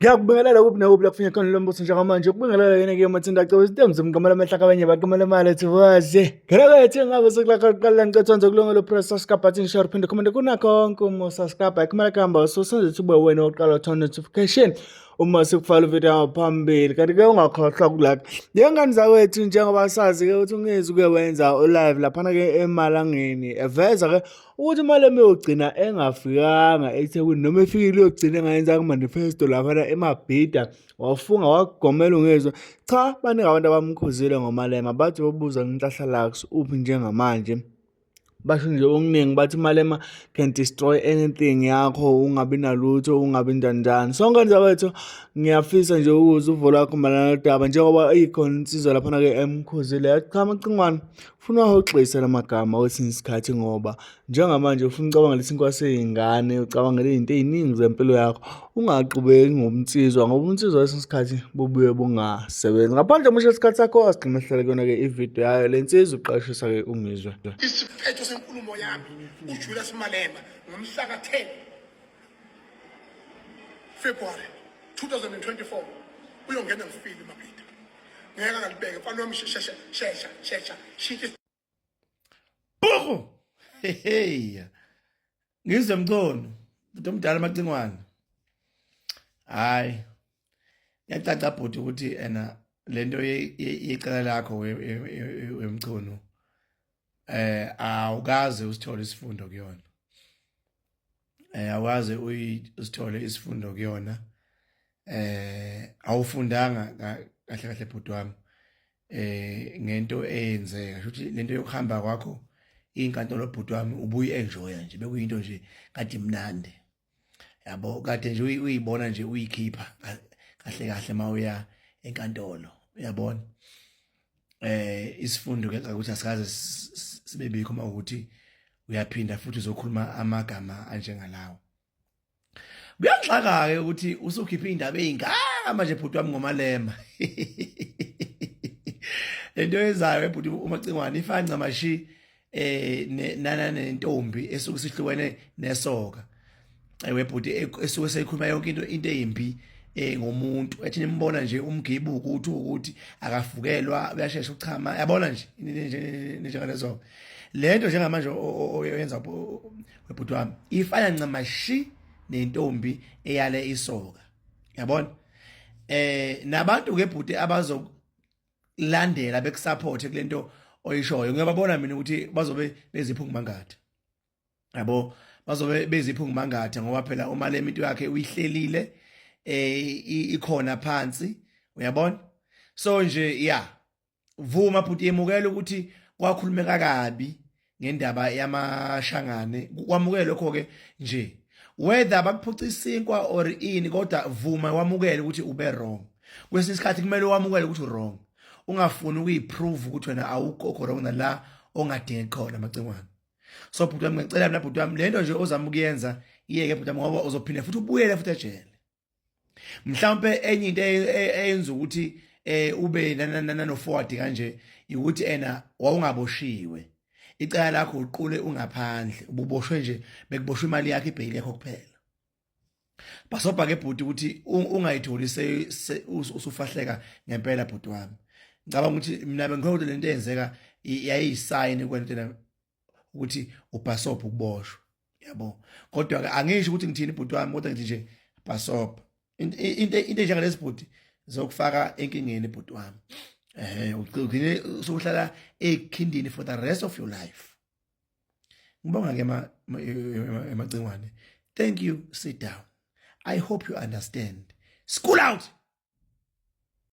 Ngiyakubingelela kuphi nakuphi la kufinya khona lo mbuso njengamanje ukubingelela yena ke Mathinda Cebo isitembu mqamela amehla kabanye baqamela imali ethi wazi ngelakethe ngabe sekulakho kuqala ngicela nje kulungelo press subscribe button share phinde comment kunakho konke uma subscribe ayikhumela kuhamba so senze ukuthi ube wena oqala uthola notification uma sikufaka video phambili kanti ke ungakhohlwa kulike ngengane zakwethu njengoba sazi ke ukuthi ungezi uke wenza ulive laphana ke emalangeni eveza ke ukuthi uMalema uyogcina engafikanga eThekwini noma efikile uyogcina engayenzanga manifesto laphana eMabhida wafunga wagomela ungezwa cha baningi abantu abamkhuzile ngoMalema bathi bobuza ngenhlahla Lux uphi njengamanje basho nje okuningi bathi uMalema can destroy anything yakho ungabi nalutho ungabi njanjani sonke nje wethu ngiyafisa nje ukuza uvo lwakho mayelana nodaba njengoba ikhona insizwa laphana-ke emkhuzile yathi cha Macingwane Ufuna uwahoxise la magama kwesinye isikhathi ngoba njengamanje ufuna ucabangela isinkwa sey'ngane, ucabangela iy'nto ey'ningi zempilo yakho. Ungaqhubeki ngobunsizwa ngoba ubunsizwa kwesinye isikhathi bubuye bungasebenzi. Ngaphandle umusha isikhathi sakho asigcine sihlale kuyona-ke ividiyo yayo le nsizwa uqashisa-ke ungizwe. Isiphetho senkulumo yami uJulius Malema ngomhla ka-10 February 2024 uyongena ngifile Mabhida. Ngeke angalibeke mfana wami shesha shesha shesha shintsha. Buku. Hey. Ngizwe mcono. Umuntu omdala amacingwane. Hayi. Yacaca bhuti ukuthi ena lento yecala lakho wemchunu eh awukaze usithole isifundo kuyona. Eh awaze usithole isifundo kuyona. Eh awufundanga kahle kahle bhuti wami. Eh ngento eyenzeka shuthi lento yokuhamba kwakho inkantolo bhuti wami ubuye enjoya nje bekuyinto nje kade imnandi. Yabo kade nje uyibona nje uyikhipha kahle kahle mawuya enkantolo uyabona. Eh isifundo ke ukuthi asikaze sibe bikho uma ukuthi uyaphinda futhi uzokhuluma amagama anjengalawo. Kuyangixaka ke ukuthi usukhipha indaba ezingaka manje bhuti wami ngoMalema. Lento ezayo ebhuti uMacingwane ifana ncamashi eh nana nentombi esuke sihlukene nesoka. Ewe bhuti esuke seyikhuluma yonke into into ezimbi eh ngomuntu ethi nimbona nje umgibu ukuthi ukuthi akafukelwa uyashesha ukuchama yabona nje njengalezo lento njengamanje oyenza webhuti wami ifana ncamashi nentombi eyale isoka yabona eh nabantu ke bhuti abazokulandela bekusupport kulento oyishoyo ngiyababona mina ukuthi bazobe beziphunga mangatha yabo bazobe beziphunga mangatha ngoba phela uma le into yakhe uyihlelile eh ikhona phansi uyabona so nje yeah vuma bhuti yemukela ukuthi kwakhulumeka kabi ngendaba yamashangane kwamukele lokho ke nje whether bakuphuca isinkwa or ini kodwa vuma wamukele ukuthi ube wrong kwesinye isikhathi kumele wamukele ukuthi wrong ungafuni ukuyiprove ukuthi wena awukho wrong nala ongadingi khona macingwane so bhuti wami ngicela mina bhuti wami lento nje ozama ukuyenza iyeke bhuti wami ngoba uzophinda futhi ubuyele futhi ejele mhlawumbe enye into eyenza ukuthi eh ube nano forward kanje ukuthi ena wawungaboshiwe icala lakho uqule ungaphandle ububoshwe nje bekuboshwe imali yakho ibheyili yakho kuphela basobha ke bhuti ukuthi ungayitholi usufahleka ngempela bhuti wami ngicabanga ukuthi mina bengikholwa ukuthi lento eyenzeka yayiyisign kwento ukuthi ubhasobha ukuboshwa yabo kodwa ke angisho ukuthi ngithini bhuti wami kodwa ngithi nje bhasobha into into enjengalezi bhuti zokufaka enkingeni bhuti wami eh ugcine usuhlala ekhindini for the rest of your life ngibonga ke emacingwane thank you sit down i hope you understand school out.